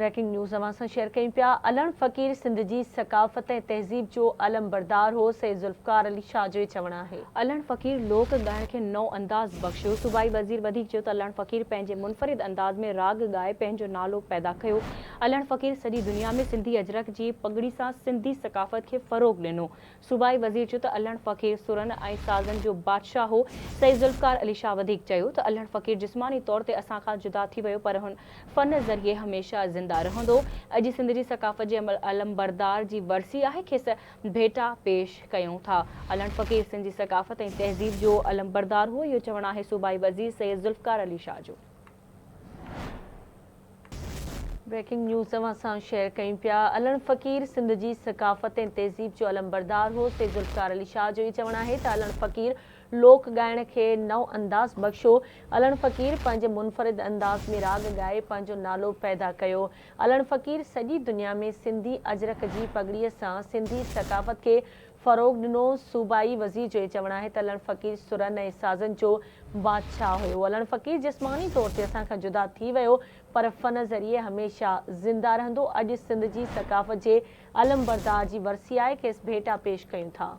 Breaking news اوهان سان share ڪيون پيا علڻ فقير سنڌ جي ثقافت ۽ تهذيب جو علمبردار هو، سيد ذوالفقار علي شاهه جو چوڻ آهي. علڻ فقير لوڪ ڳائڻ کي نئون انداز بخشيو. صوبائي وزير وڌيڪ چيو ته علڻ فقير پنهنجي منفرد انداز ۾ راڳ ڳائي پنهنجو نالو پيدا ڪيو. علڻ فقير سڄي دنيا ۾ سنڌي اجرڪ جي پڳڙي سان سنڌي ثقافت کي فروغ ڏنو. صوبائي وزير چيو ته علڻ فقير سرن ۽ سازن جو بادشاهه هو. سيد ذوالفقار علي شاهه وڌيڪ چيو ته علڻ فقير جسماني طور تي اسان کان جدا ٿي ويو پر هن فن ذريعي هميشه زنده رهندو. اڄ سنڌ جي ثقافت جي علمبردار جي ورسي آهي کيس ڀيٽا پيش ڪيون ٿا. علڻ فقير سنڌ جي ثقافت ۽ تهذيب جو علمبردار هو اهو چوڻ آهي صوبائي وزير سيد ذوالفقار علي شاهه جو. بريڪنگ نيوز اوهان سان شيئر ڪيون پيا علڻ فقير سنڌ جي ثقافت ۽ تهذيب جو علمبردار هو سيد ذوالفقار علي شاهه جو ئي چوڻ آهي ته علڻ فقير لوڪ ڳائڻ کي نئون انداز بخشيو علڻ فقير پنهنجي منفرد انداز ۾ راڳ ڳائي پنهنجو نالو پيدا ڪيو علڻ فقير سڄي دنيا ۾ سنڌي اجرڪ جي پڳڙي سان سنڌي ثقافت کي فروغ ڏنو، صوبائي وزير جو چوڻ آهي ته علڻ فقير سرن ۽ سازن جو بادشاهه هيو، علڻ فقير جسماني طور تي اسان کان جدا ٿي ويو پر فن ذريعي هميشه زنده رهندو، اڄ سنڌ جي ثقافت جي علمبردار جي ورسي آهي، کيس ڀيٽا پيش ڪيون ٿا.